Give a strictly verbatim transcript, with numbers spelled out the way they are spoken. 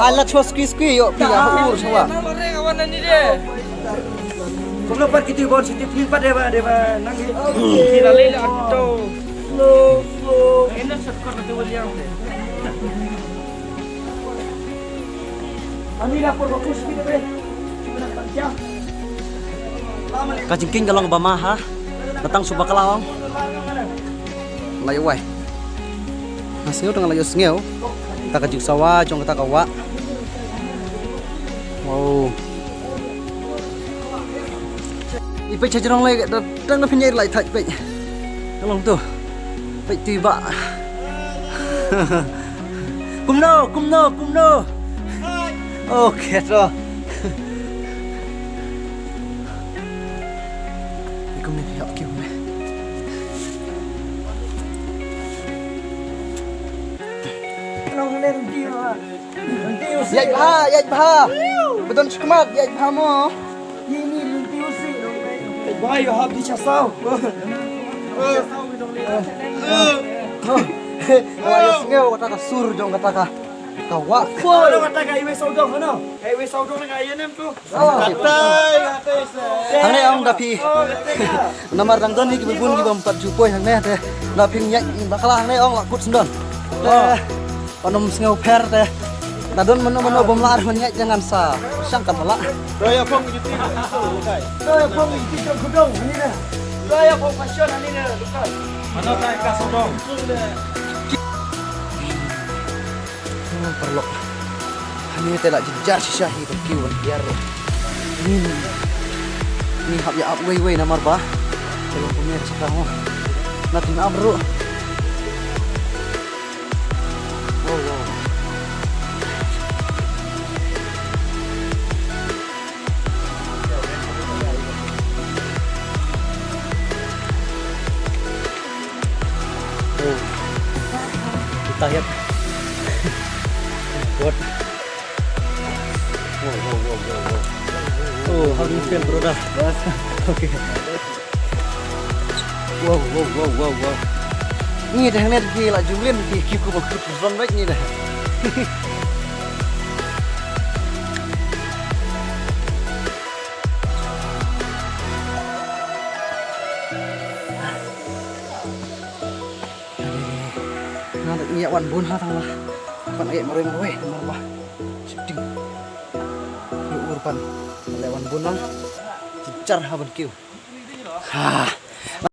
Ala chwa skui skui yo pia ha ur chwa. Kumno pat kiti bon siti pin pat deba deba nang hi. Kira lele ato. Slow slow. Ena shortcut na dewal yang de. Ani la por baku speed de. Ka jingkieng ka long ba ma ha. Datang shu bakla ong. Lai wai. Nga sngew dang la ïohsngew. Kata ka jingsawa jong kata ka wah. Wow. I peit sha jrong lei da dang da pynïaid lai thait peit. Ka long tu. Peit tu i bah. Kumno, kumno, kumno. Okay to. Kumne phi hap kiew ne. Ïaid bha, ïaid bha. Ba don shikmat, ïaid bha mo. Ïaid bha, ïoh hap di cha saw. Wa ïohsngew kata ka sur jong kata ka. Ka wah. Kata ka iwei sawdong, no? Ka iwei sawdong na ka ïa nem tu. Hangne ong da phi. Namar dang don hi kiba bun kiba ym pat ju poi hangne te. Da phi ïaid bakla hangne ong la kut sndon. Te. Panom sngew pher te. Da don mano mano bym lah ban ïaid jangan sa. Shang kan pala. Doya phong juti. Doya phong juti jong khudong hangne. Doya phong fashion hangne. Mano tai ka sodong. Oh, paralok. Hangne te la jynjar shisha hi ban kiew ban hiar. Ni, ni hap ïa ap wei wei namar ba. Te long kumne sa ka ho. Na tin ap ruh. Wow, wow. Oh. Kita lihat. Buat. Wow, wow, wow, wow, wow. Oh, how do you feel, brother? Okay. Wow, wow, wow, wow, wow. Ni dah net ki la jumlin ki ki ku ba ku tu zon baik ni dah. Nga da ngi ïa wan bun ha tang la. Ban ai marwei marwei marwei. Shifting. Ïa ur ban. Leh wan bun lang. Jynjar ha ban kiew. Ha.